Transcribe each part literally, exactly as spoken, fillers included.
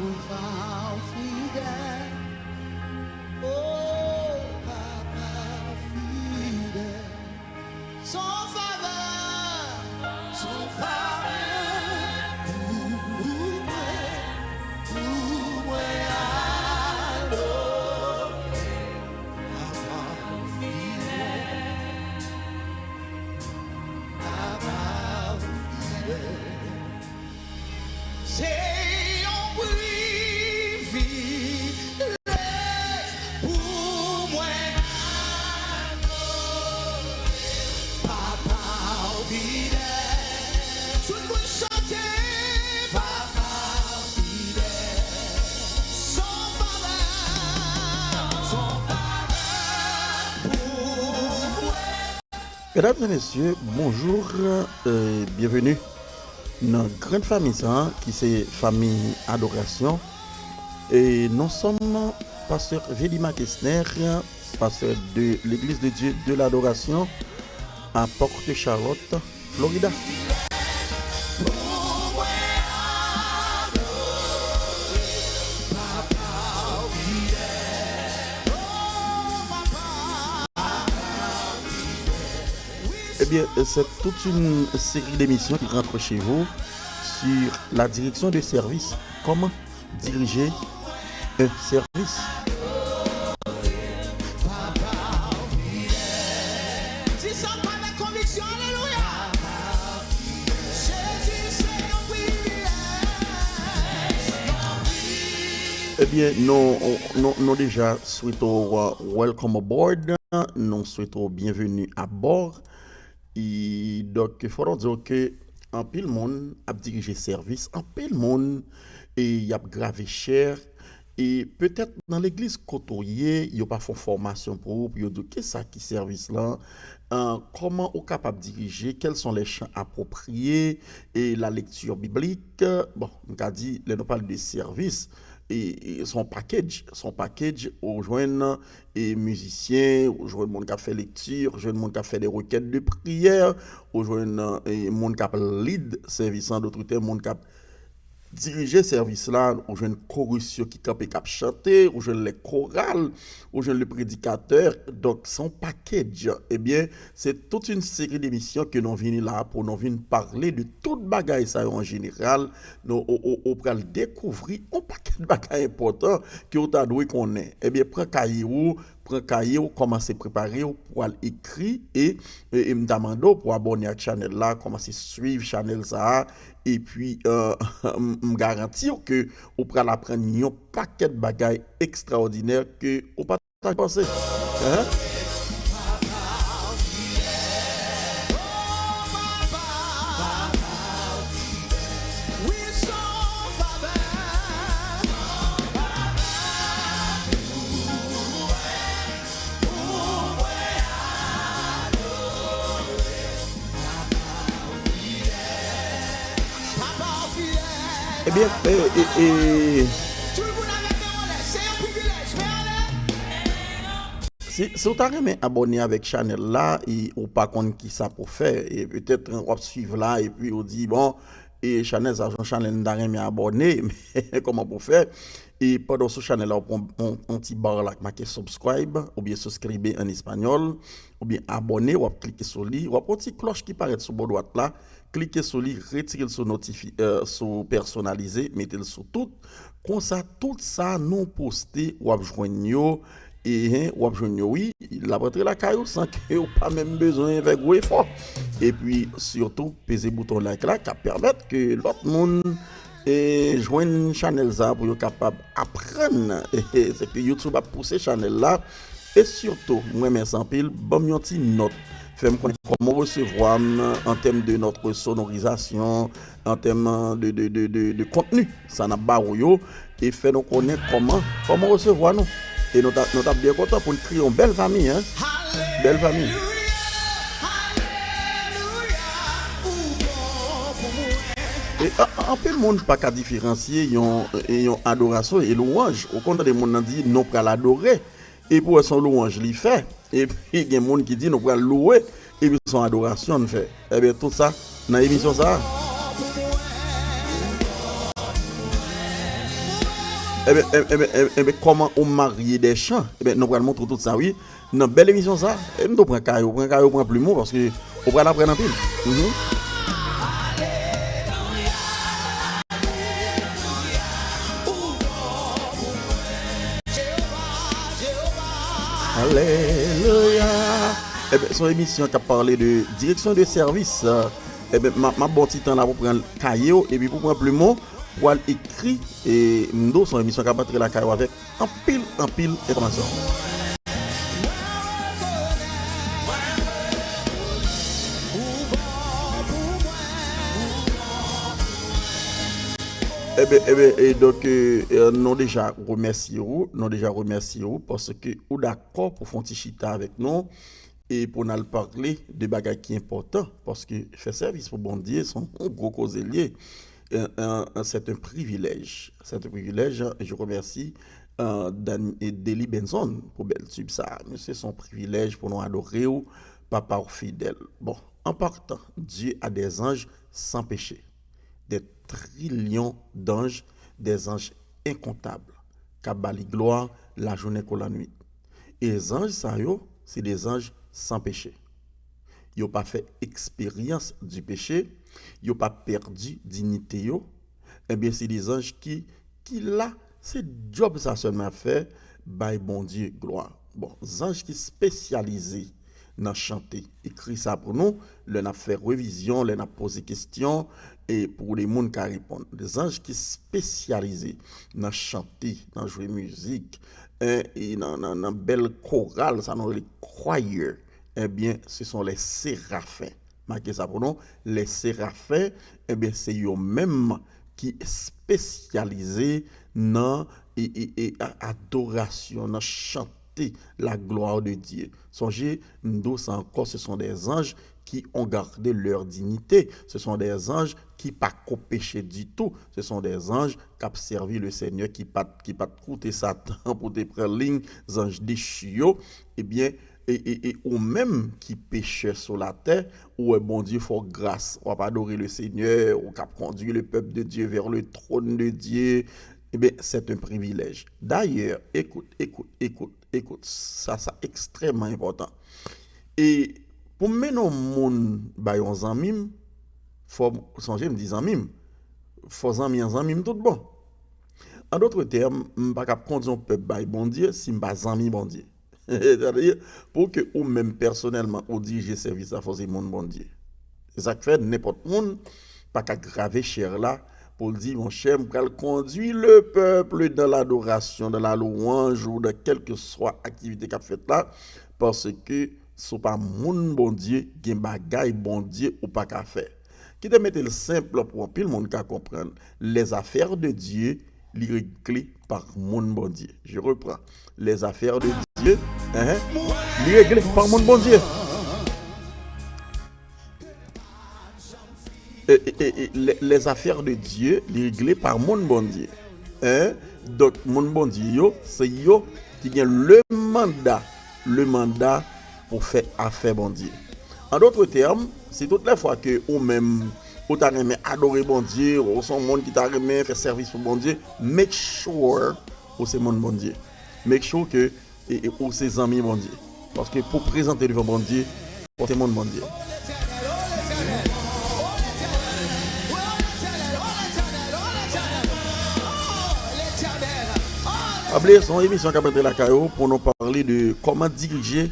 Papa w fidèl, oh, Papa w fidèl. Son favè, son favè pou mwen, pou mwen adore. Papa w fidèl, Papa w fidèl. Se yon privilèj pou mwen adore Papa w fidèl. Tout moun chante, Papa w fidèl. Son favè, son favè pou mwen. Medam e mesye, bonjou, e byenveni nan grann fanmi sa a, ki se fanmi adorasyon. E non sòm pastè Vedima Kesner, pastè de l'Église de Dieu de l'Adoration à Porte Charlotte, Florida. Eh bien, c'est toute une série d'émissions qui rentrent chez vous sur la direction de service. Comment diriger un service? Di sa avèk konviksyon, alelouya. Jezi, se yon privilèj. Ebyen, nou, nou, nou deja swete w, uh, welcome aboard. Nou swete w byenveni abò. E, donk, fò nou di w ke anpil moun ap dirije sèvis, anpil moun, e, y ap grave chè, e petèt nan legliz kote w ye, yo pa fè fòmasyon pou ou, pou yo di w kisa ki sèvis lan, an, kòman ou kapab dirije, quels sont les chants appropriés, e la lecture biblique. Bon, m ka di, lè nou pale de sèvis, e, e se yon package, se yon package, ou jwenn e mizisyen, ou jwenn moun k ap fè lekti, ou jwenn moun k ap fè de rekèt de priyè, ou jwenn, e, moun k ap lead sèvis lan, an dòt tèm, moun k ap dirije sèvis la, ou jwenn koris yo ki kanpe k ap chante, ou jwenn lè koral, ou jwenn le predikatè. Donk, se yon package. Ebyen, se tout yon seri de misyon ke nou vini la pou nou vin pale de tout bagay sa yo an jeneral. Nou, ou, ou, ou pral dekouvri yon pakèt bagay enpòtan ke w ta dwe konnen. Ebyen, pran kaye w, pran kaye w, kòmanse prepare w pou al ekri e, e, e m ta mande w pou abòne ak chanèl la, kòmanse swiv chanèl sa a, epi, e, m, m garanti w ke ou pral aprann yon pakèt bagay ekstraòdinè ke ou pa t panse. Hein? Ebyen, e, e, e, si, si w ta renmen abòne avèk chanèl la, e ou pa konn kisa pou fè, e petèt w ap swiv la, epi ou di, bon, e chanèl sa, se yon chanèl m ta renmen abòne, men kòman pou fè? E pandan w sou chanèl la, w pran yon, yon ti ba la k make subscribe, oubyen souscribe an espanyòl, oubyen abòne, w ap klike sou li, w ap wè yon ti klòch ki parèt sou bò dwat la, klike sou li, retire l sou notifi-, e, sou pèsonalize, mete l sou tout. Konsa, tout sa nou poste, w ap jwenn yo, e, hen, w ap jwenn yo, wi. L ap rantre lakay ou san ke w pa menm bezwen fè gwo efò. Epi, sitou, peze bouton like la, k ap pèmèt ke lòt moun, e, jwenn chanèl sa pou yo kapab aprann. E, e, se ke YouTube ap pouse chanèl la. E sitou, m renmen sa anpil, ban m yon ti nòt. Fè m konnen kòman w resevwa m an tèm de nòt sonorizasyon, an tèm de, de, de, de, de kontni sa n ap ba ou yo, e fè nou konnen kòman, kòman w resevwa nou. E nou ta, nou t ap byen kontan pou n kreye yon bèl fanmi, hein? Bèl fanmi. E a-, anpil moun pa ka diferansye yon, yon adorasyon e lwanj. Ou konn tande moun nan di, nou pral adore. Epi w wè se yon lwanj li fè. Epi gen moun ki di nou pral louwe. Epi se yon adorasyon n fè. Ebyen, tout sa nan emisyon sa a. Ebyen, ebyen, ebyen, ebyen, kòman ou marye dè chan? Ebyen, nou pral montre w tout sa, wi. Nan bèl emisyon sa, e m tou pran kaye w, pran kaye w, pran plim ou, paske ou pral aprann anpil. Mhm. Alelouya! Ebyen, se yon emisyon k ap pale de direksyon de sèvis. Ebyen, m ap, m ap ba w ti tan la pou pran kaye w, epi pou pran plim ou, pou al ekri. E m di w, se yon emisyon k ap antre lakay ou avèk anpil, anpil enfòmasyon. Ebyen, ebyen, e donk, e, e, nou deja remèsye ou, nou deja remèsye ou paske ou dakò pou fè yon ti chita avèk nou e pou n al pale de bagay ki enpòtan, paske fè sèvis pou Bondye se yon gwo koze l ye. E, e, c'est un privilège. C'est un privilège. Je remercie, euh, Dan-, e Deli Benson pou bèl tib sa. Mesye, se yon privilèj pou nou adore w, Papa w fidèl. Bon, en partant, Dieu a des anges sans péché. Des trillions d'anges, des anges incomptables, k ap ba li glwa lajounen kou lannwit. E zanj sa yo, se de zanj san peche. Yo pa fè eksperyans di peche, yo pa pèdi diyite yo. Ebyen, se de zanj ki, ki la, se djòb sa sèlman y ap fè, bay Bondye glwa. Bon, zanj ki espesyalize nan chante. Ekri sa pou nou, lè n ap fè revizyon, lè n ap poze kesyon, e pou de moun ka reponn. De zanj ki espesyalize nan chante, nan jwe mizik, en, e nan, nan, nan bèl koral, sa nou rele choir, ebyen, ce sont les séraphins. Make sa pou nou, les séraphins, ebyen, se yo menm ki espesyalize nan, e, e, e, a-, adorasyon, nan chante la gloire de Dieu. Sonje, m di w sa ankò, ce sont des anges qui ont gardé leur dignité. Ce sont des anges ki pa ko peche ditou. Ce sont des anges k ap sèvi le Seigneur, ki pa t, ki pa t koute Satan pou te pran liy zanj dechi yo. Ebyen, e, e, e ou menm ki pechè sou latè, ou wè Bondye fè w gras, w ap adore le Seigneur, ou k ap kondui le peuple de Dieu vers le trône de Dieu, ebyen, c'est un privilège. D'ailleurs, écoute, écoute, écoute, écoute, sa, sa ekstrèmman enpòtan. E pou m mennen yon moun bay yon zanmi m, fò, sonje m di zanmi m, fò zanmi an zanmi m tout bon. An dòt tèm, m pa kab kondui yon pèp bay Bondye si m pa zanmi Bondye. Sètadi, pou ke ou menm pèsonèlman ou dirije sèvis la, fò se moun Bondye. Se sa k fè nenpòt moun pa ka grave chè la pou l di, monchè, m pral kondui le peuple dans l'adoration, dans la louange ou dans kèlkeswa aktivite k ap fèt la, paske si w pa moun Bondye, gen bagay Bondye ou pa ka fè. Kite m mete l senp pou anpil moun ka konprann. Les affaires de Dieu, li regle pa moun Bondye. Je reprends. Les affaires de Dieu, hein, li regle pa moun Bondye. E, e, e, e, les, les affaires de Dieu, li regle pa moun Bondye. Hein? Donk, moun Bondye yo, se yo ki gen le manda, le manda pou fè afè Bondye. An dòt tèm, si tout lè fwa ke ou menm, ou ta renmen adore Bondye, ou se yon moun ki ta renmen fè sèvis pou Bondye, make sure ou se moun Bondye. Make sure ke, e, e, ou se zanmi Bondye. Paske pou prezante devan Bondye, fò se moun Bondye. Pa bliye, se yon emisyon k ap antre lakay ou pou nou pale de kòman dirije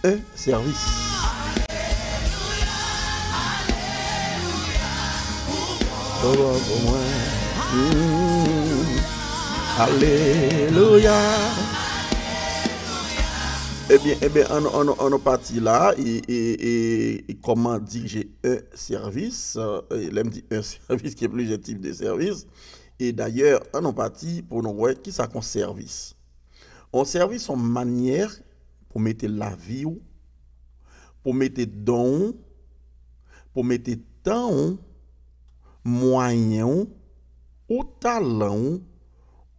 un service. Glwa pou mwen. Mm. Alelouya. Ebyen, ebyen, ann, ann, ann nou pati la, e, e, e, e kòman dirije un service, e, lè m di un service, gen plizyè tip de sèvis. E dayè, ann nou pati pou nou wè kisa k yon sèvis. Yon sèvis se yon manyè pou mete lavi w, pou mete don w, pou mete tan w, mwayen w, ou talan w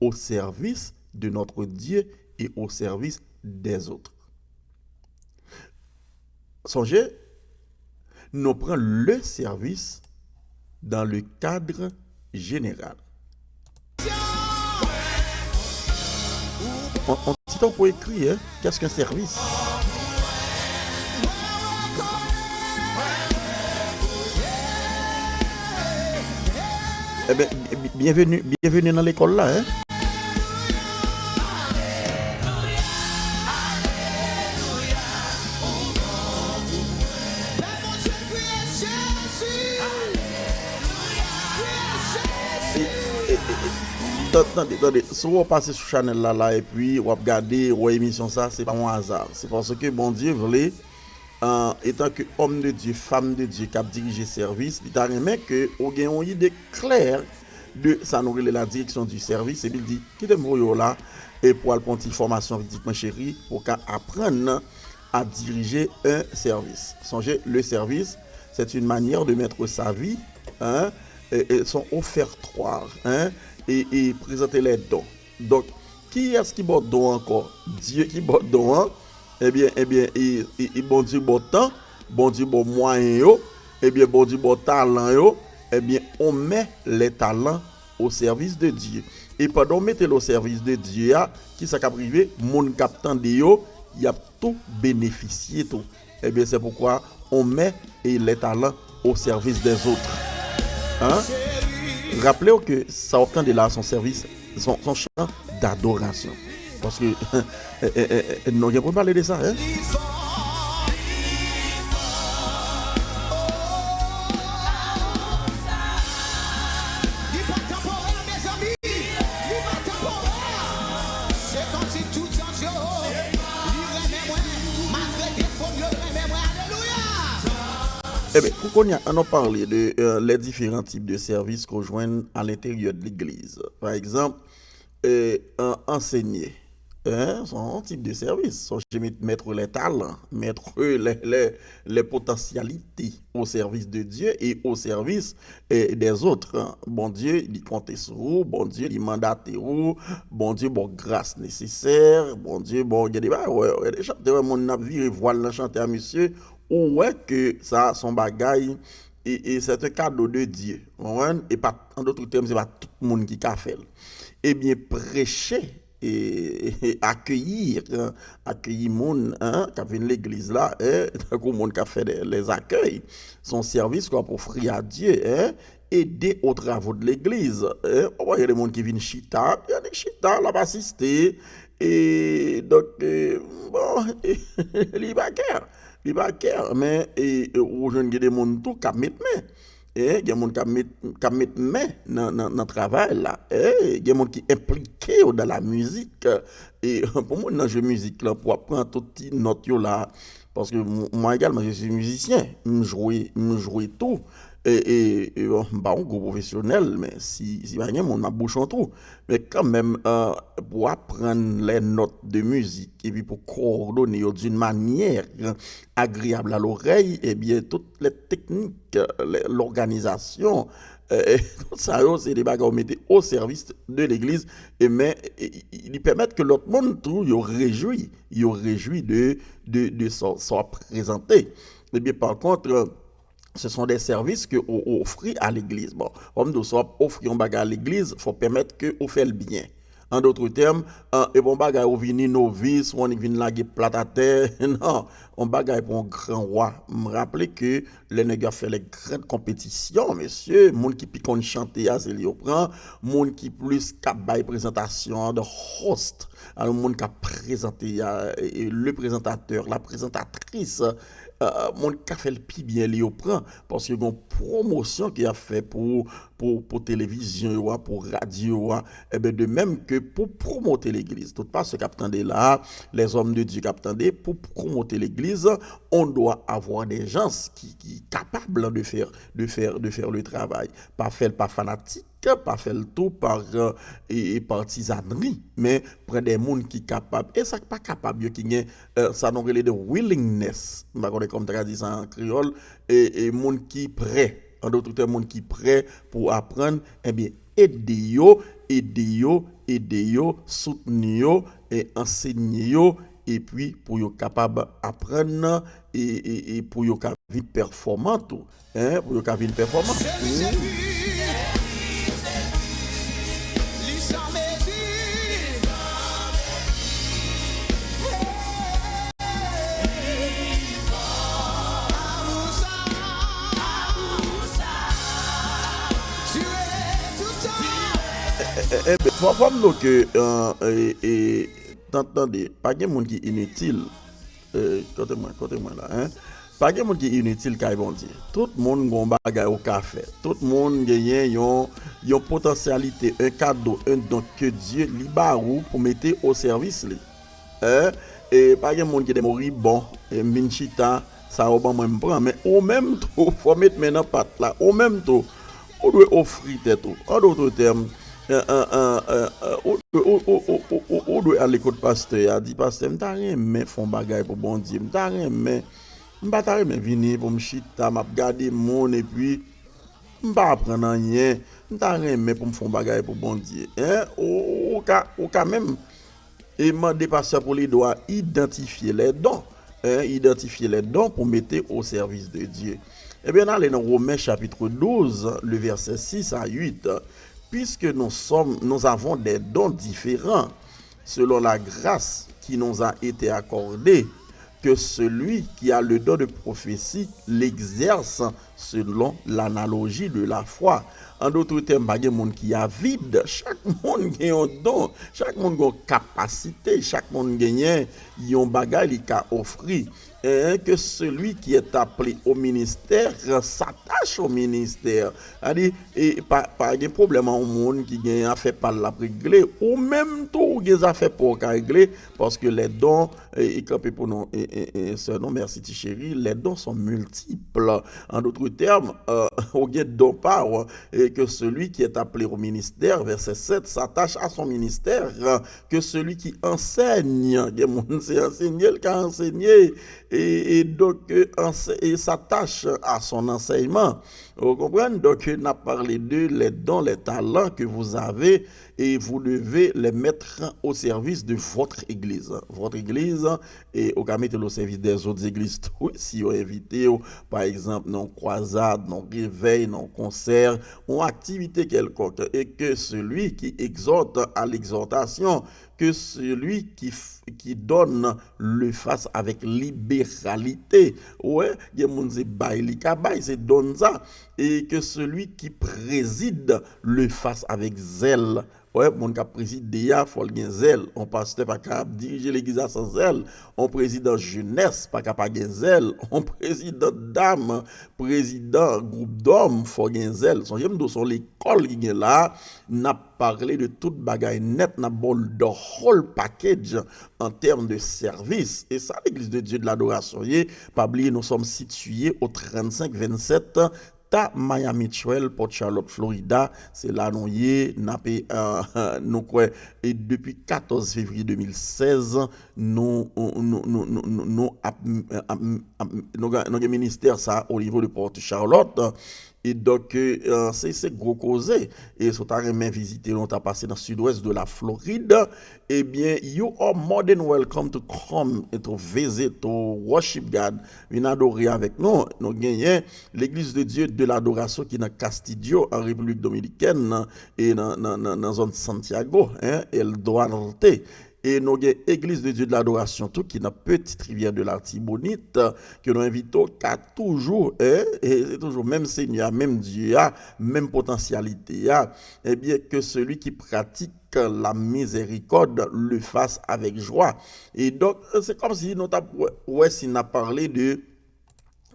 au service de notre Dieu et au service des autres. Sonje, nou pran le service dans le cadre général. on, on ti tan pou ekri, hein, qu'est-ce qu'un service? Ebyen, byenveni, byenveni nan lekòl la, hein. Tande, tande, si w pase sou chanèl la, la, epi w ap gade, w wè emisyon sa, se pa yon aza. Se paske Bondye vle, euh, etan ke òm de Dye, fanm de Dye k ap dirije sèvis, li ta renmen ke ou gen yon ide klè de sa nou rele la direction du service, epi l di, kite m voye w la, e pou al pran ti fòmasyon, pitit mwen cheri, pou w ka aprann à diriger un service. Songez, le service, c'est une manière de mettre sa vie, hein, et, et son offertoire, hein, et, et présenter les dons. Donk, kiyès ki ba w don ankò? Dye ki ba w don an. Ebyen, ebyen, e, e, e Bondye ba w tan, Bondye ba w mwayen yo, ebyen, Bondye ba w talan yo, ebyen, on met les talents au service de Dieu. E pandan w mete l o sèvis de Dye a, kisa k ap rive? Moun k ap tande yo, y ap tou benefisye tou. Ebyen, c'est pourquoi on met les talents au service des autres. Hein? Raple w ke sa w ap tande la, se yon sèvis, se yon, se yon chan d'adorasyon. Paske, eh, eh, eh, eh, nou gen pou n pale de sa, hein? Li pa tanporè, mezanmi. Li pa tanporè. Se kòmsi tout zans yo, li renmen mwen. Malgre defo m, yo renmen mwen. Alelouya! Ebyen, pou kounye a, ann nou pale de, euh, les différents types de services ke w jwenn à l'intérieur de l'église. Pa egzanp, euh, an-, ansenye. Hein, se yon tip de sèvis. Sonje met, mettre les talents, mettre les, les, les potentialités au service de Dieu et au service, eh, des autres. Bondye, li konte sou ou, Bondye, li mandate ou, Bondye ba w gras nesesè, Bondye ba w, gen de bagay, wè, gen de chante, wè, moun nan ap vire vwal nan chante a, mesye, ou wè ke sa, se yon bagay, e, e c'est un cadeau de Dieu. Ou konprann? E pa, en d'autres termes, se pa tout moun ki ka fè l. Ebyen, preche, e, e akeyi, hein, akeyi moun, hein, k ap vin legliz la, hein, tankou moun k ap fè de, les accueils. Se yon sèvis ke w ap ofri a Dye, hein, aider aux travaux de l'église, hein. Ou wè, gen de moun ki vin chita, y annik chita, l ap asiste, e, donk, e, bon, li pa kè, li pa kè, men, e, e, ou jwenn gen de moun tou k ap met men. E gen moun k ap met, k ap met men nan, nan, nan travay la. E gen moun ki enplike yo dans la musique. E pou moun nan jwe mizik lan, pou ap pran tout ti nòt yo la, paske m-, mwen egalman, je suis musicien. M jwe, m jwe tou. E, e, e bon, m pa yon gwo pwofesyonèl, men si, si pa gen moun, m ap bouche yon twou. Men kanmenm, euh, pou aprann les notes de musique, epi pou kowòdone yo d'une manière agréable à l'oreille, ebyen, tout les techniques, les, l'organisation, euh, tout sa yo, se de bagay ou mete au service de l'église, e men, e, e, li pèmèt ke lòt moun tou, yo rejwi, yo rejwi de, de, de sa, sa w ap prezante. Ebyen, pa kont, ce sont des services que ou, ou ofri à l'église. Bon, fò m di w, si w ap ofri yon bagay a legliz, fò pèmèt ke ou fè l byen. An dòt tèm, an, e pa yon bagay ou vini novis, ou annik vin lage plat atè. Non, yon bagay pou yon gran wa. M raple ke lè nèg yo ap fè les grandes compétitions, mesye, moun ki pi konn chante a, se li yo pran. Moun ki plis k ap bay prezantasyon an, the host. Alò, moun k ap prezante a, e, e, le présentateur, la présentatrice, euh, moun k ka fè l pi byen, li yo pran. Paske gen yon pwomosyon ke y ap fè pou, pou, pou televizyon yo a, pou radyo a, ebyen, de menm ke pou pwomote legliz. Tout pastè k ap tande la, les hommes de Dieu k ap tande, pou pwomote legliz, on doit avoir des gens qui, qui capables de faire, de faire, de faire le travail. Pa fè l pa fanatik, pa fè l tou pa, euh, e, e partizanri, men pran de moun ki kapab. E sa k pa kapab yo ki gen, euh, sa nou rele de willingness. M pa konnen kòman m ta ka di sa an kreyòl. E, e moun ki prè. An dòt tèm, moun ki prè pou aprann, ebyen, ede yo, ede yo, ede yo, soutni yo, e ansenye yo, epi pou yo kapab aprann, e, e, e pou yo ka vin pèfòman tou. Hein, pou yo ka vin pèfòman. Sèvi, sèvi. Li san mezi. Enben, fò, fò m di w ke, e, e, tan-, tande, pa gen moun ki initil. E, kote mwen, kote mwen la, en? Pa gen moun ki initil kay Bondye. Tout moun gon bagay ou ka fè. Tout moun genyen yon, yon potansyalite, un kado, un don ke Dye li ba ou pou mete o sèvis li. En? E pa gen moun ki de moribon, e m vin chita, sa yo ban mwen m pran. Men ou menm tou, fò w met men nan pat la. Ou menm tou, ou dwe ofri tèt ou. An dòt tèm, e, e, e, e, e, ou, ou, ou, ou, ou, ou, ou dwe ale kot pastè a, di, "Pastè, m ta renmen fè yon bagay pou Bondye. M ta renmen, m pa ta renmen vini pou m chita, m ap gade moun, epi m pa aprann anyen. M ta renmen pou m fè yon bagay pou Bondye." En? Ou, ou, ou ka, ou ka menm e mande pastè pou li dwa idantifye les dons, en, idantifye les dons pou mete au service de Dieu. Ebyen, n ale nan Women chapitre douze, le verset six à huit. Puisque nous sommes, nous avons des dons différents selon la grâce qui nous a été accordée, que celui qui a le don de prophétie l'exerce selon l'analogie de la foi. An dòt tèm, pa gen moun ki avid. Chak moun gen yon don. Chak moun gen yon kapasite. Chak moun genyen yon bagay li ka ofri. Et que celui qui est appelé au ministère s'attache au ministère. Sa di, e pa, pa gen pwoblèm an yon moun ki gen afè pa l l ap regle. Ou menm tou, ou gen zafè pa w ka regle, paske les dons, e, e kanpe pou nou, e, e, e, sè nou, mèsi ti cheri, les dons sont multiples. En d'autres termes, e, ou gen don pa w, et que celui qui est appelé au ministère, verset sept, s'attache à son ministère, que celui qui enseigne, gen moun se ansenye l ka ansenye, e, e donk, e, anse-, e s'attache à son enseignement. Ou konprann? Donk, n ap pale de les dons, les talents que vous avez, et vous devez les mettre au service de votre église. Votre église, e ou ka mete l o sèvis dèzòt zegliz tou, si yo envite w, pa egzanp, nan yon kwazad, nan yon revèy, nan yon konsè, yon aktivite kèlkonk, et que celui qui exhorte à l'exhortation, que celui qui, f- qui donne le fasse avec libéralité. Ou wè, gen moun se bay li ka bay, se donn sa. Et que celui qui préside le fasse avec zèle. Wè, moun k ap prezide a, fò l gen zèl. On pastè pa ka ap dirije legliz la san zèl. On prezidan jenès pa ka pa gen zèl. On prezidan dam, prezidan gwoup dòm, fò gen zèl. Sonje m di w se yon lekòl ki gen la. N ap pale de tout bagay nèt, n ap ba w the whole package en termes de service. E sa Legliz de Dieu de l'Adoration ye. Pa bliye, nous sommes situés au trannsenk vennsenk Tamaya Mitchell, Port Charlotte, Florida. Se la nou ye. N ap, e, nou kwè, e depi katòz fevriye de mil sèz, nou, nou, nou, nou, nou, nou ap, ap, ap, nou gen, nou gen ministè sa o nivo de Port Charlotte. E donk, e, se, se gwo koze. E si w ta renmen vizite nou, ta pase nan sidwès de la Florid, ebyen, you are more than welcome to come and to visit, to worship God. Vin adore avèk nou. Nou genyen Legliz de Dye de Ladorasyon ki nan Castillo, an Repiblik Dominikèn, e nan, nan, nan, nan zòn Santiago, en, El Duarte. E nou gen Eglise de Dieu de l'Adoration tou ki nan Petite Rivière de l'Artibonite, ke nou envite w ka toujou, en, e se toujou menm Senyè a, menm Dye a, menm potansyalite a, ebyen, que celui qui pratique la miséricorde le fasse avec joie. E donk, se kòmsi nou t ap wè, wè si n ap pale de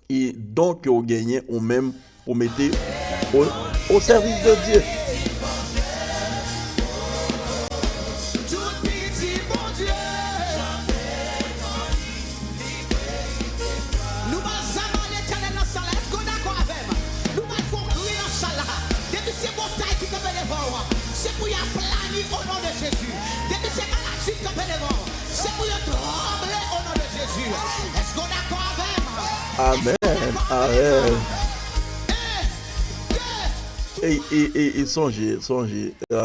e don ke w genyen ou menm pou mete o, o sèvis de Dye. Tout piti Bondye. Nou pral zaba Letènèl nan sal la. Èske w dakò avè m? Nou pral fè yon kri nan sal la. Depi se montay ki kanpe devan w, se pou y aplani o non de Jezi. Depi se maladi k kanpe devan w, se pou yo tranble o non de Jezi. Èske w dakò avè m? Amèn. Amèn. E, e, e, e sonje, sonje, e,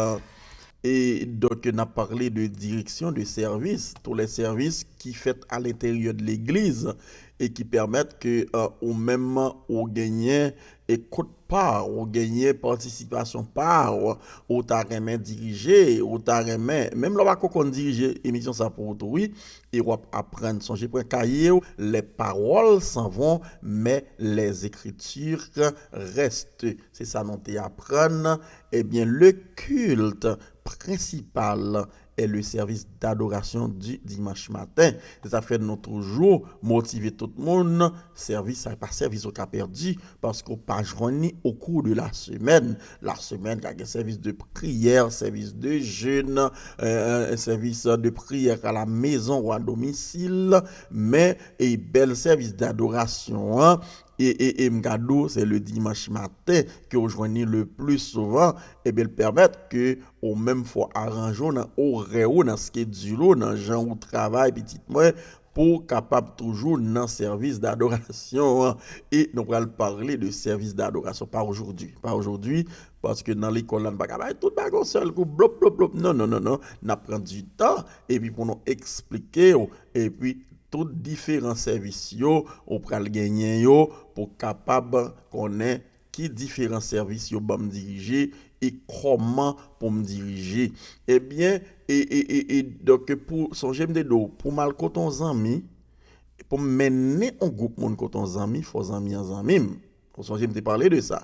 e donk, n ap pale de direksyon de sèvis, tous les services ki fèt alenteryè de legliz e ki pèmèt ke, e, ou menm ou genyen e kote pa w, ou genyen patisipasyon pa w, ou ta renmen dirije, ou ta renmen, menm lè w pa ko konn dirije, emisyon sa pou ou tou, wi, e w ap aprann. Sonje pran kaye w, les paroles s'en vont, mais les écritures restent. Se sa nou te aprann. Ebyen, le culte principal est le service d'adoration du dimanche matin. Se sa fè nou toujou motive tout moun, sèvis sa pa sèvis ou ka pèdi, paske ou pa jwenn li au cours de la semaine. La semaine ka gen sèvis de priyè, sèvis de jèn, euh, sèvis de priyè à la maison ou à domicile, men e bèl sèvis d'adorasyon an, e, e, e m ka di w, se le dimanch maten ke w jwenn li le pli souvan, ebyen, l pèmèt ke ou menm fò w aranje w nan orè ou, nan skedil ou, nan jan ou travay, pitit mwen, pou w kapab toujou nan sèvis d'adorasyon an. E nou pral pale de sèvis d'adorasyon, pa aujourd'hui, pa aujourd'hui, paske nan lekòl la, n pa ka bay tout bagay yon sèl kou, blop, blop, blop. Non, non, non, non. N ap pran di tan, epi pou nou eksplike w, epi tout diferan sèvis yo, ou pral genyen yo pou kapab konnen ki diferan sèvis yo ban m dirije e kòman pou m dirije. Ebyen, e, e, e, e, donk, pou, sonje m te di w, pou m al kote yon zanmi, pou m mennen yon gwoup moun kote yon zanmi, fò zanmi an zanmi m. Ou sonje m te pale de sa.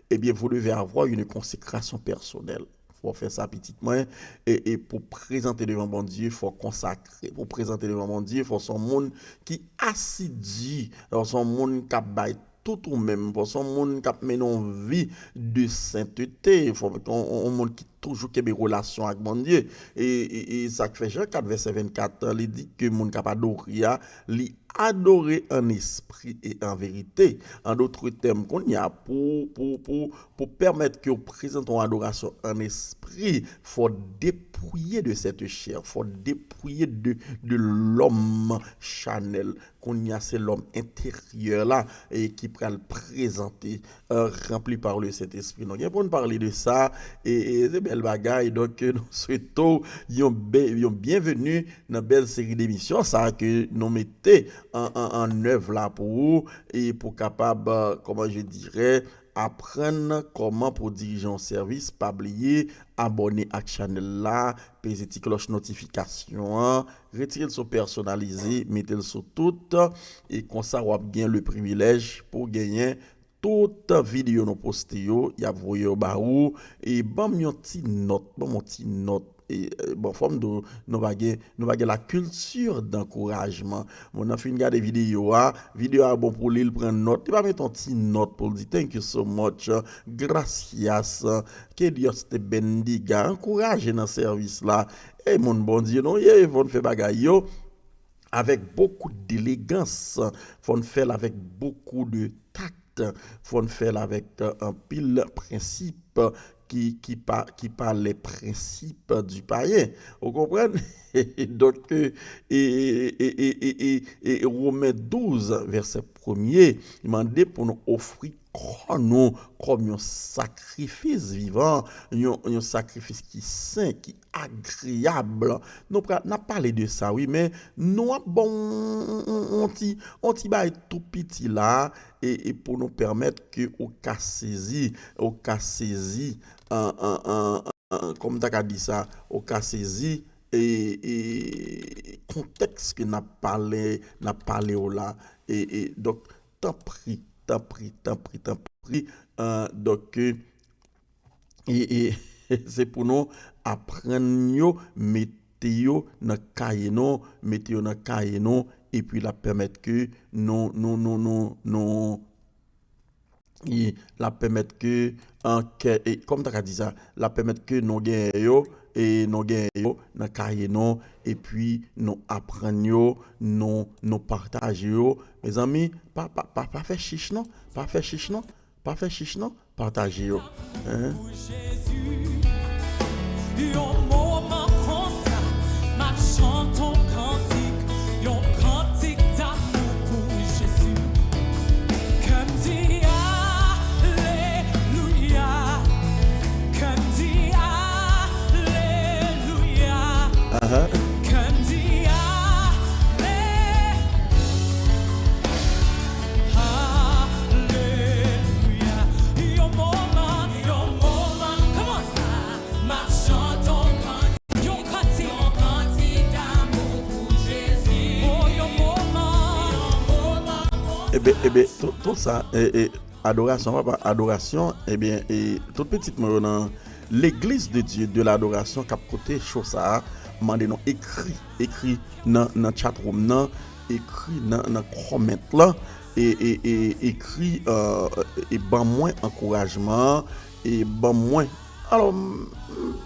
Ebyen, vous devez avoir une consécration personnelle. Fò w fè sa, pitit mwen, e, e pou prezante devan Bondye, fò w konsakre. Pou prezante devan Bondye, fò w se yon moun ki asidi, fò w se yon moun k ap bay tout ou menm, fò w se yon moun k ap mennen yon vi de sentete, fò w se yon, yon, yon moun ki toujou kenbe relasyon ak Bondye. E, e, e sa k fè Jan kat vèsè vennkat, li di ke moun k ap adore a, li adore an espri e an verite. An dòt tèm, kounye a, pou, pou, pou, pou pèmèt ke w prezante yon adorasyon an espri, fò w depouye de cette chair, fò w depouye de, de lòm chanèl. Kounye a, se lòm enteryè la, e ki pral prezante, euh, rempli par le Saint-Esprit. Nou gen pou n pale de sa, e, e se bèl bagay. Donk, nou swete w yon be-, yon byenveni nan bèl seri demisyon sa ke nou mete an, an, an èv la pou ou, e pou kapab, euh, comment je dirais, aprann kòman pou dirije yon sèvis. Pa bliye abòne ak chanèl la, peze ti klòch notifikasyon an, retire l sou pèsonalize, mete l sou tout, e konsa w ap gen le privilèj pou genyen tout videyo nou poste yo, y ap voye yo ba ou, e ban m yon ti nòt, ban m yon ti nòt. E, e, bon, fò m di w, nou pa gen, nou pa gen la culture d'encouragement. Moun nan fin gade videyo a, videyo a bon pou li, l pran nòt, li pa mete yon ti nòt pou l di, "Thank you so much, gracias, que Dios te bendiga." Ankouraje nan sèvis la. E moun Bondye nou ye, fò n fè bagay yo avec beaucoup d'élégance, fò n fè l avec beaucoup de tact. Fò n fè l avèk, euh, anpil prensip ki, ki pa, ki pa les principes du païen. Ou konprann? Donk, euh, e, e, e, e, e, e, e Women douz, vèsè premye, li mande pou nou ofri kò nou kòm yon sakrifis vivan, yon, yon sakrifis ki sen, ki agreyab. Nou pra-, n ap pale de sa, wi, men nou ap bon, on, on, on ti, on ti bagay tou piti la, e, e pou nou pèmèt ke ou ka sezi, ou ka sezi, an, an, an, an, kòm ta ka di sa, ou ka sezi, e, e kontèks ke n ap pale, n ap pale w la. E, e, donk, tanpri, tanpri, tanpri, tanpri, an, donk, e, e, e se pou nou aprann yo, mete yo nan kaye nou, mete yo nan kaye nou, epi l ap pèmèt ke nou, nou, nou, nou, nou, e l ap pèmèt ke, an, kè, e, kòm ta ka di sa, l ap pèmèt ke nou genyen yo, e nou genyen yo nan kaye nou, epi nou aprann yo, nou, nou pataje yo. Mezanmi, pa, pa, pa, pa fè chich non, pa fè chich non. Pa fè chich non, pataje yo. Hein? Yon moman konsa, m ap chante yon kantik, yon kantik damou pou Jezi. Kè m di alelouya, kè m di alelouya, kè m di ale- Ebe, ebe, tout, tout sa, e, e, adorasyon, papa, adorasyon, ebyen, e, tout pitit mwen yo nan Legliz de Dye de ladorasyon k ap koute cho sa a, mande nou ekri, ekri nan, nan chatroom nan, ekri nan, nan comment lan, e, e, e, ekri, e, e ban mwen ankourajman an, e ban mwen. Alò, m, m,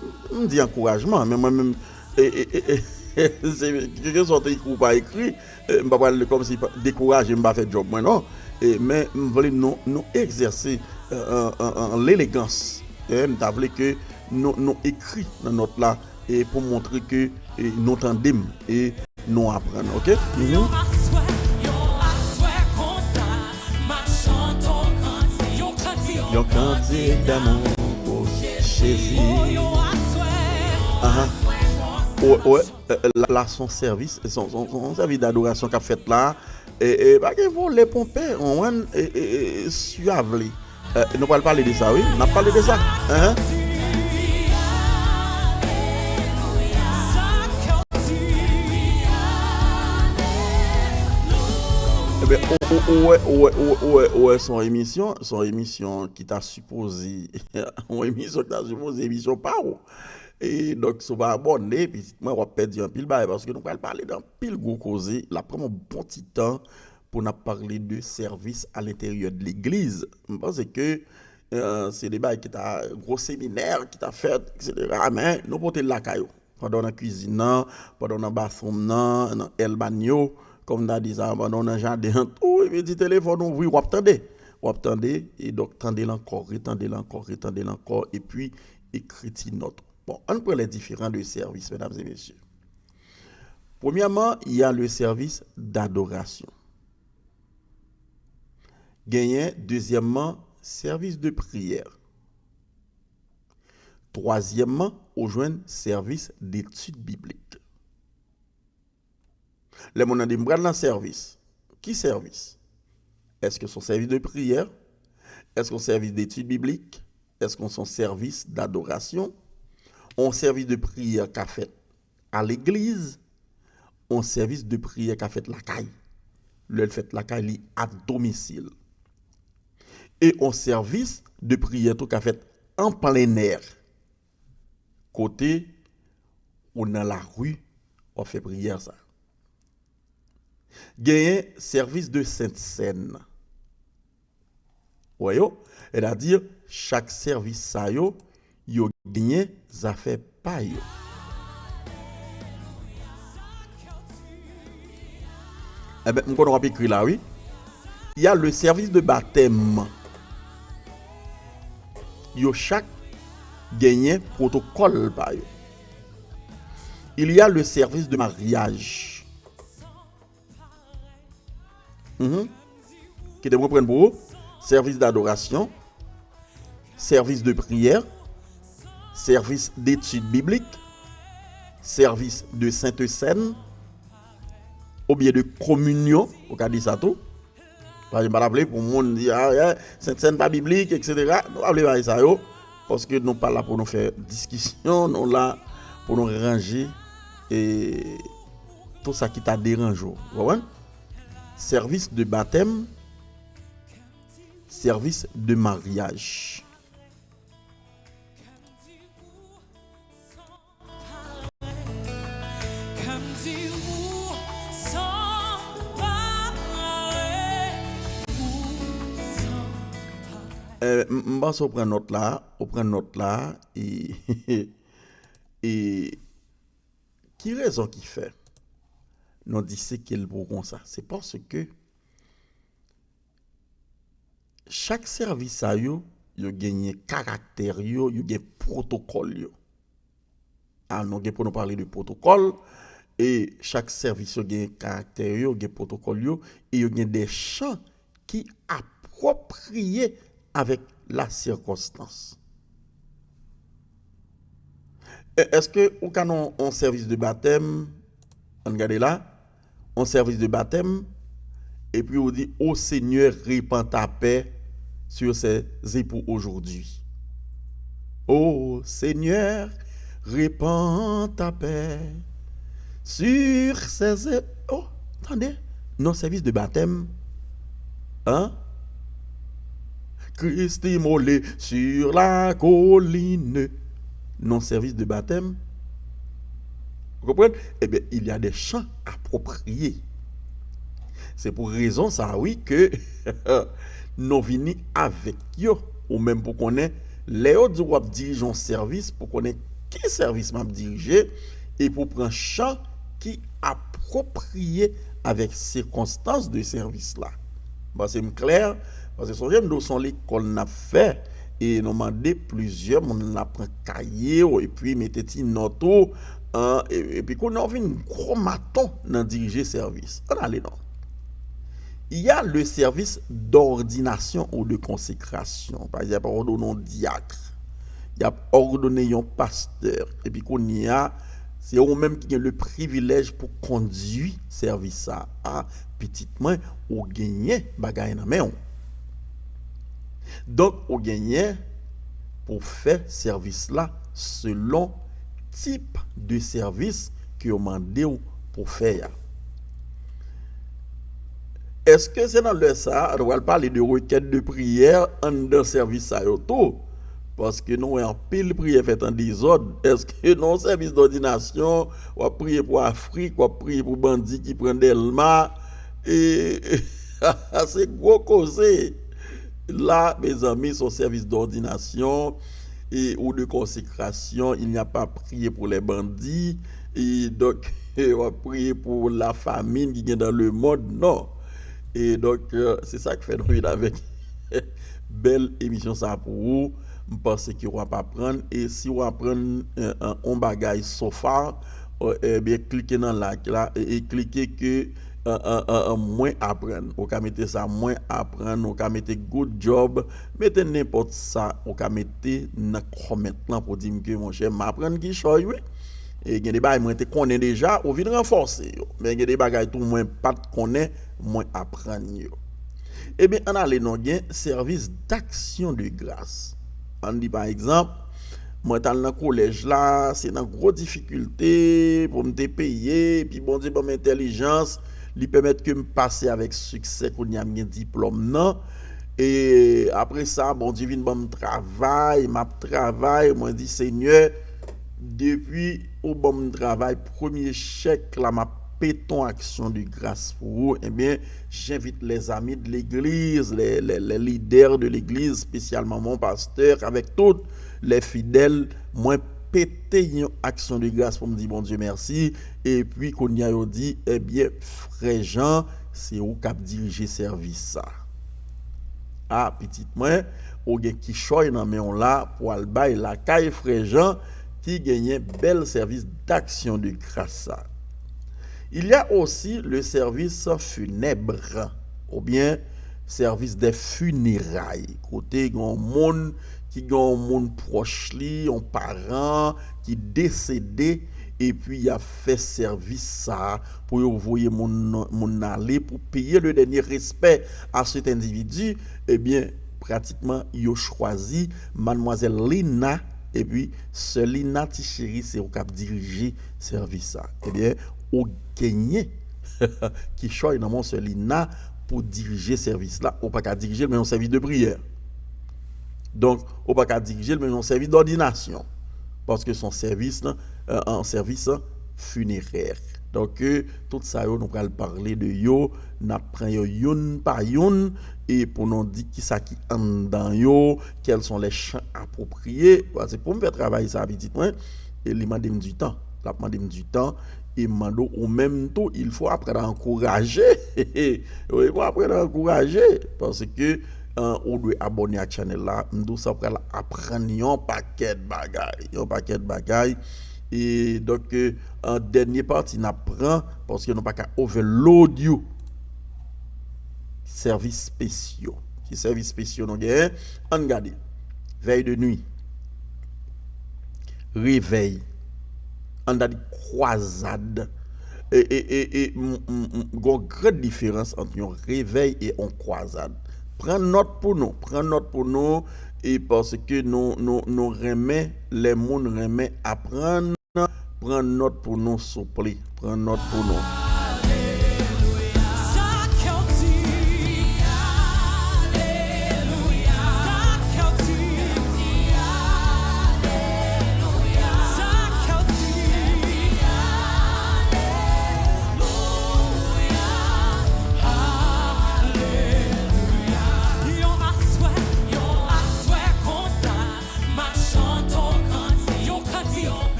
m di ankourajman, men mwen menm, e, e, e, e, se, kèlkeswa w te ekri ou pa ekri, e, m pa pral kòmsi pa, dekouraje, m pa fè djòb mwen, non. E, men m vle nou, nou egzèse, e, an, an, an lelegans. E, m ta vle ke nou, nou ekri nan nòt la, e, pou montre ke, e, nou tande m, e, nou aprann, oke? Mhm. Yon kantik damou pou Jezi. Aha. Wè, wè, e, e, la, la se yon sèvis, se yon, se yon, se yon sèvis dadorasyon k ap fèt la. E, e, pa gen vole ponpe, w konprann? E, e, e, si w vle. E, nou pral pale de sa, wi. N ap pale de sa. Enhen. Ebyen, ou, ou, ou wè, ou wè, ou wè, ou wè, ou wè, se yon emisyon, se yon emisyon ki ta sipoze, yon emisyon ki ta sipoze emisyon pa w. E donk, si w pa abòne, pitit mwen, w ap pèdi anpil bagay, paske nou pral pale de anpil gwo koze. L ap pran yon bon ti tan pou n ap pale de sèvis alenteryè de legliz. M panse ke, e, se de bagay ki ta gwo seminè ki ta fèt, etsetera. Men, nou pote l lakay ou. Pandan w nan kwizin nan, pandan w nan bathroom nan, nan el baño, kòm n ta di sa, pandan w nan jaden an tou, epi ti telefòn ou ouvri, w ap tande. W ap tande, e donk tande l ankò, retande l ankò, retande l ankò, epi ekri ti nòt ou. Bon, ann pran les différents de service, mesdames et messieurs. Premièrement, il y a le service d'adoration. Genyen, dezyèmman, sèvis de priyè. Twazyèmman, ou jwenn sèvis detid biblik. Lè moun nan di, "M pral nan sèvis." Ki sèvis? Èske se yon sèvis de priyè? Èske se yon sèvis detid biblik? Èske se yon sèvis dadorasyon? Yon sèvis de priyè ka fèt a legliz, yon sèvis de priyè ka fèt lakay. Lè l fèt lakay, li a domisil. E yon sèvis de priyè tou ka fèt an plen è, kote ou nan lari, w ap fè priyè sa. Genyen sèvis de sent sèn. Ou wè yo? Sètadi, chak sèvis sa yo, yo genyen zafè pa yo. Enben, m konnen w ap ekri la, wi. Il y a le service de baptême. Yo chak genyen pwotokòl pa yo. Il y a le service de mariage. Mhm. Kite m reprann pou ou. Sèvis dadorasyon, sèvis de priyè, sèvis detid biblik, sèvis de sent sèn, oubyen de kominyon, ou ka di sa tou. Paske m pa ta vle pou moun di, "A, a, sent sèn pa biblik, etsetera." Nou pa vle bagay sa yo, paske nou pa la pou nou fè diskisyon, nou la pou nou ranje, e, tout sa ki ta deranje w. Ou konprann? Sèvis de batèm, sèvis de maryaj. Eh, m, m panse w pran nòt la, w pran nòt la, e, e ki rezon ki fè nou di se ke l pou konsa? Se paske chak sèvis sa yo, yo genyen karaktè yo, yo gen pwotokòl yo. A, nou gen pou nou pale de pwotokòl, e chak sèvis yo gen karaktè yo, gen pwotokòl yo, e yo gen de chan ki apwopriye avèk la sikonstans. E, èske ou ka nan yon sèvis de batèm? Ann gade la. Yon sèvis de batèm, epi ou di, "Ô Seigneur, répands ta paix sur ces époux aujourd'hui. Ô Seigneur, répands ta paix sur ces é-," Oh, tande, nan sèvis de batèm, Hein? Christ immolé sur la colline. Non sèvis de batèm. Ou konprann? Ebyen, il y a des chants appropriés. Se pou rezon sa, wi, ke nou vini avèk yo. Ou menm pou konnen, lè yo di w ap dirije yon sèvis, pou konnen ki sèvis m ap dirije, e pou pran chan ki apwopriye avèk sikonstans de sèvis la. Panse m klè, paske sonje m di w se yon lekòl n ap fè, e nou mande plizyè moun la pran kaye w, epi mete ti nòt ou, an, e- epi kounye a w vin gwo maton nan dirije sèvis. Ann ale non. Il y a le service d'ordination ou de consécration. Pa egzanp, yo òdone w dyak. Y ap òdone yon pastè. Epi kounye a, se ou menm ki gen le privilèj pou kondui sèvis sa a. Pitit mwen, ou genyen bagay nan men w. Donk, ou genyen pou fè sèvis la selon tip de sèvis ke yo mande w pou fè a. Èske se nan lè sa a, nou pral pale de rekèt de priyè anndan sèvis sa yo tou? Paske nou wè anpil priyè fèt an dezòd. Èske nan yon sèvis dòdinasyon, w ap priye pou Afrik, w ap priye pou bandi ki pran Dèlma? E, se gwo koze. La, mezanmi, se yon sèvis dòdinasyon e, ou de konsekrasyon, il n'y a pas priye pou lè bandi, e, donk, w ap priye pou la famin ki gen dans le monde, non. E donk, e, se sa k fè nou vin avèk bèl emisyon sa pou ou. M panse ke w ap aprann, e si w aprann, e, e, on bagay so far, e, ebyen, klike nan like la, e, e klike ke, e, e, e, e, mwen aprann. Ou ka mete sa, mwen aprann, ou ka mete good job, mete nenpòt sa, ou ka mete nan comment lan pou di m ke, monchè, m aprann kichòy, wi. E gen de bagay mwen te konnen deja, ou vin ranfòse yo. Men gen de bagay tou mwen pa t konnen, mwen aprann yo. Ebyen, ann ale non, gen sèvis d'action de grâce. Ann di, pa egzanp, mwen t al nan kolèj la, se nan gwo difikilte pou m te peye, epi Bondye ban m entèlijans, li pèmèt ke m pase avèk siksè, kounye a m gen diplòm nan. E apre sa, Bondye vin ban m travay, m ap travay, mwen di, Senyè, depi ou ban m travay, premye chèk la, m ap pete yon aksyon de gras pou ou. Ebyen, j'invite les amis de l'église, les, les, les leaders de l'église, spécialement mon pasteur, avec tous les fidèles, mwen pete yon aksyon de gras pou m di Bondye mèsi. Epi, kounye a yo di, ebyen, frè Jan, se ou k ap dirije sèvis sa. A, pitit mwen, ou gen kichòy nan men w la pou al bay lakay frè Jan ki genyen bèl sèvis d'action de grâce sa. Il y a aussi le service funèbre, oubyen service des funérailles, kote gen yon moun ki gen yon moun pwòch li, yon paran ki desede, epi y ap fè sèvis sa a pou yo voye moun nan, moun nan ale, pou peye le dènye respè a cet individu, ebyen, pratikman, yo chwazi madmwazèl Lina, epi sè Lina, ti cheri, se ou k ap dirije sèvis sa. Ebyen, ou genyen kichòy nan men sè Lina pou dirije sèvis la. Ou pa ka dirije l, men yon sèvis de priyè. Donk, ou pa ka dirije l, men yon sèvis dòdinasyon. Paske se yon sèvis, lan, e, yon sèvis, lan, finerè. Donk, e, tout sa yo, nou pral pale de yo, n ap pran yo youn pa youn, e pou nou di kisa ki anndan yo, quels sont les champs appropriés. Paske pou m fè travay sa, pitit mwen, e li mande m di tan. L ap mande m di tan, e m mande w ou menm tou, il faut apprendre à encourager. Wi, il faut apprendre à encourager, paske, e, ou dwe abòne ak chanèl la. M di w sa pral aprann yon pakèt bagay, yon pakèt bagay. E donk, e, an dènye pati n ap pran, paske nou pa ka overload you. Sèvis spesyo. Ki sèvis spesyo nou genyen? Ann gade. Veille de nuit. Revèy. Ann gade kwazad. E, e, e, e, m, m, m, gon gran diferans ant yon revèy e yon kwazad. Pran nòt pou nou, pran nòt pou nou, e paske nou, nou, nou renmen, lè moun renmen aprann, pran nòt pou nou, souple, pran nòt pou nou. Sa k ap di,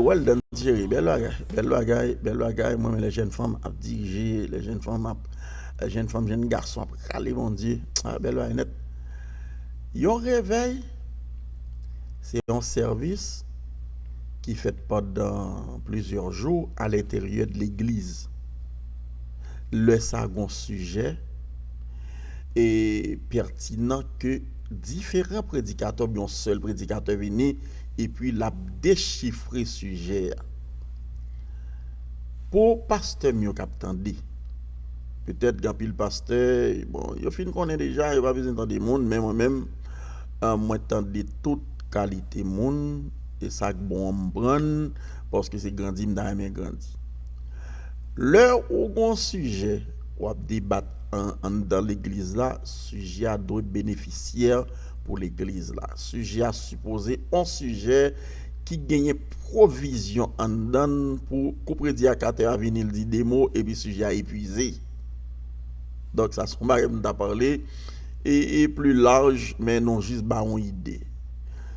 Well done, Thierry. Bèl bagay, bèl bagay, bèl bagay. Mwen, men lè jèn fanm ap dirije, lè jèn fanm ap, lè jèn fanm, jèn gason ap rale Bondye. Ah, bèl bagay nèt. Yon revèy, se yon sèvis ki fèt pandan plizyè jou alenteryè de legliz. Lè sa gon sijè e pètinan ke diferan predikatè oubyen yon sèl predikatè vini epi l ap dechifre sijè a. Pou pastè m yo k ap tande, petèt gen anpil pastè, bon, yo fin konnen deja, yo pa bezwen tande moun, men mwen menm, mwen tande tout kalite moun, e sa k bon an m pran l, paske se grandi m ta renmen grandi. Lè ou gon sijè w ap debat anndan legliz la, sijè a dwe benefisyè pou legliz la. Sijè a sipoze yon sijè ki genyen pwovizyon anndan l pou kou predikatè a vini l di de mo epi sijè a epwize. Donk sa se yon bagay m ta pale e, e pli laj, men nou jis ba yon ide.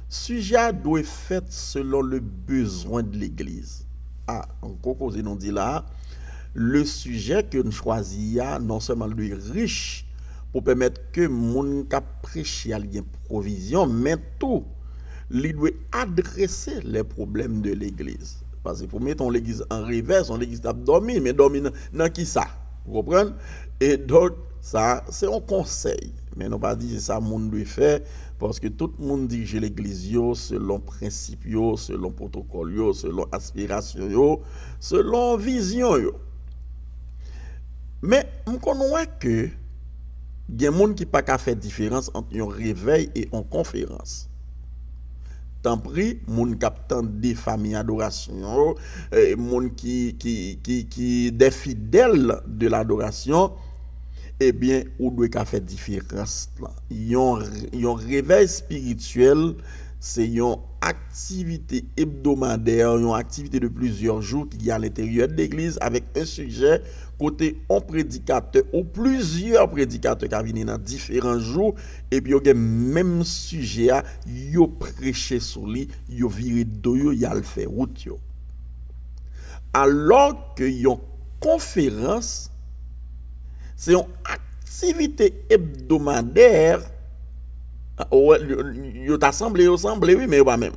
Sijè a dwe fèt selon le bezwen de legliz. A, yon gwo koze nou di la a. Le sijè ke n chwazi a non sèlman l dwe rich pou pèmèt ke moun k ap preche a li gen pwovizyon, men tou li dwe adrese les problèmes de legliz. Paske pou mete yon legliz an revè, se yon legliz k ap dòmi, men dòmi nan, nan kisa? Ou konprann? E donk, sa se yon konsèy. Men nou pa di se sa moun dwe fè, paske tout moun dirije legliz yo selon prensip yo, selon pwotokòl yo, selon aspirasyon yo, selon vizyon yo. Men m konn wè ke gen moun ki pa ka fè diferans ant yon revèy e yon konferans. Tanpri, moun k ap tande fanmi adorasyon yo, e, moun ki, ki, ki, ki des fidèles de l'adoration, ebyen, ou dwe ka fè diferans lan. Yon, yon revèy espirityèl, se yon aktivite ebdomadè, yon aktivite de plizyè jou ki gen alenteryè de legliz avèk yon sijè kote yon predikatè ou plizyè predikatè ka vini nan diferan jou, epi yo gen menm sijè a, yo preche sou li, yo vire do yo, y al fè wout yo. Alò ke yon konferans, se yon aktivite ebdomadè, yo ta sanble, yo sanble, wi, men yo pa menm.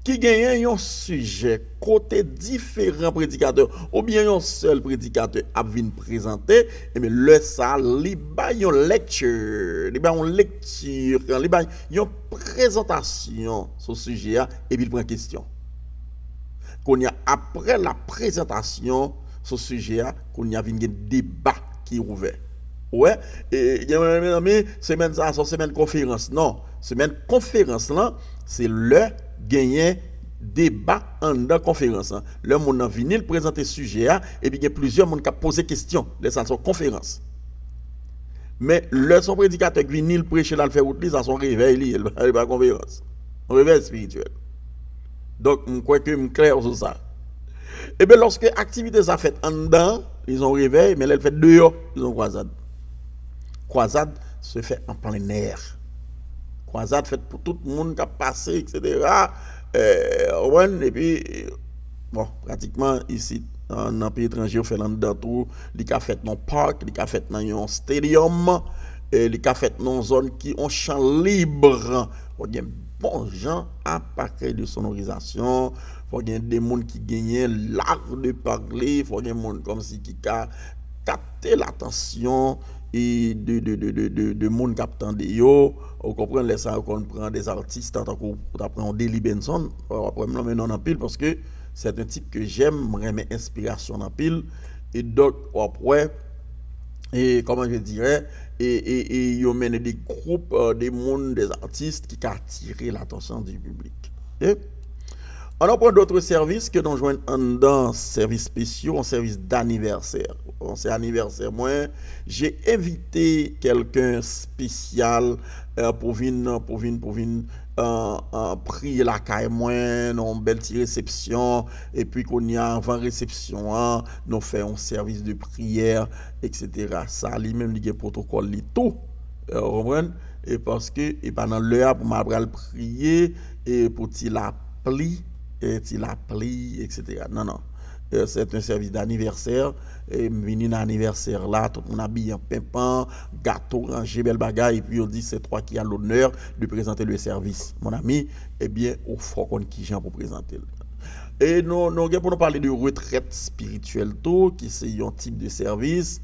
Ki genyen yon sijè kote diferan predikatè oubyen yon sèl predikatè ap vin prezante, ebyen, lè sa a, li bay yon lecture, li bay yon lekti, li bay yon prezantasyon sou sijè a, epi l pran kesyon. Kounye a, apre la prezantasyon sou sijè a, kounye a vin gen deba ki ouvè. Ou wè, e, gen, mezanmi, semèn sa a, se yon semèn konferans. Non, semèn konferans lan, se lè genyen deba anndan konferans lan. Lè moun nan vini, l prezante sijè a, epi gen plizyè moun k ap poze kesyon. Lè sa a, se yon konferans. Men, lè se yon predikatè k vini, l preche, l al fè wout li, sa se yon revèy li ye, li pa konferans. Yon revèy espirityèl. Donk, m kwè ke m klè sou sa. Ebyen, lòske aktivite sa fèt anndan, li se yon revèy, men lè l fèt deyò, li se yon kwazad. Kwazad se fè an plen è. Kwazad fèt pou tout moun k ap pase, etsetera. Ou konprann? Epi, bon, pratikman, isit, nan, nan peyi etranje, yo fè l anndan tou. Li ka fèt nan yon park, li ka fèt nan yon stadium, e li ka fèt nan yon zòn ki yon chan lib. Fò gen bon jan apakèy de sonorizasyon, fò gen de moun ki genyen l'art de parler, fò gen moun kòmsi ki ka kapte latansyon e de, de, de, de, de, de moun k ap tande yo. Ou konprann, lè sa yo konn pran de atis, tankou ou ta pran yon Delly Benson, w ap wè m lonmen non anpil, paske c'est un type que j'aime, m renmen enspirasyon l anpil. E donk, w ap wè, e, comment je dirais, e, e, e yo mennen de gwoup, euh, de moun, de atis ki ka atire l'attention du public. Ok? Ann nou pran dòt sèvis ke nou jwenn anndan sèvis spesyo, yon sèvis d'anivèsè. Bon, se anivèsè mwen, j'ai invité quelqu'un spécial, euh, pou vin, pou vin, pou vin, euh, euh, priye lakay mwen, nan yon bèl ti resepsyon, epi kounye a, anvan resepsyon an, nou fè yon sèvis de priyè, etsetera. Sa, li menm, li gen pwotokòl li tou. Euh, ou konprann? E paske, e pa nan lè a pou m al pral priye, e pou ti lapli, eh, ti lapli, et cetera. Non, non. Eh, c'est un service d'anniversaire. Eh, m vini nan anivèsè la, tout moun abiye an penpan, gato ranje, bèl bagay, epi yo di c'est toi qui as l'honneur de présenter le service. Mon ami, ebyen, ou fò konn kijan pou prezante l. E nou, nou gen pou nou pale de retrèt espirityèl tou, ki se yon tip de sèvis.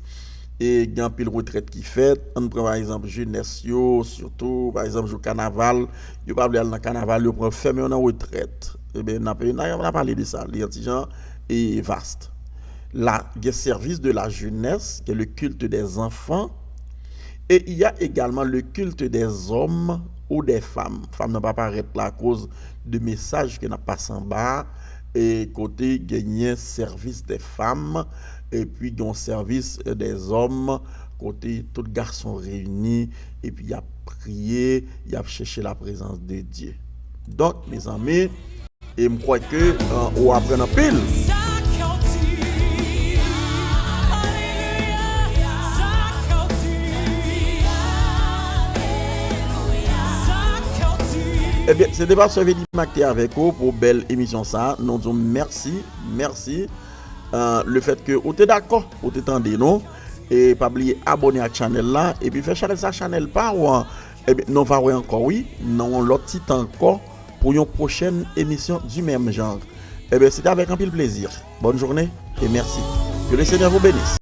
E gen anpil retrèt ki fèt. Ann pran, pa egzanp, jenès yo, sitou, pa egzanp, jou kanaval, yo pa vle al nan kanaval, yo pran fèmen yo nan retrèt. Ebyen, n ap, n a, n a pale de sa, li yon ti jan e vaste. La, il y a service de la jeunesse, qui est le culte des enfants, et il y a également le culte des hommes ou des femmes. Fanm nan pa parèt la akoz de mesaj ke n ap pase anba a, e kote genyen sèvis de fanm, epi gen yon sèvis de zòm, kote tout gason reyini, epi y ap priye, y ap chèche la prezans de Dye. Donk, mezanmi, e m kwè ke, euh, ou aprann anpil. Ebyen, se te pastè Vedi Mak te avèk ou pou bèl emisyon sa. Nou di w mèsi, mèsi. Euh, le fèt ke ou te dakò, ou te tande nou. E pa bliye abòne ak chanèl la, epi fè chanèl sa chanèl pa ou an. Ebyen, nou va wè ankò, wi, nan yon lòt ti tan ankò, pou yon pwochèn emisyon du même genre. Ebyen, se te avèk anpil plezi. Bonne journée et merci. Que le Seigneur vous bénisse.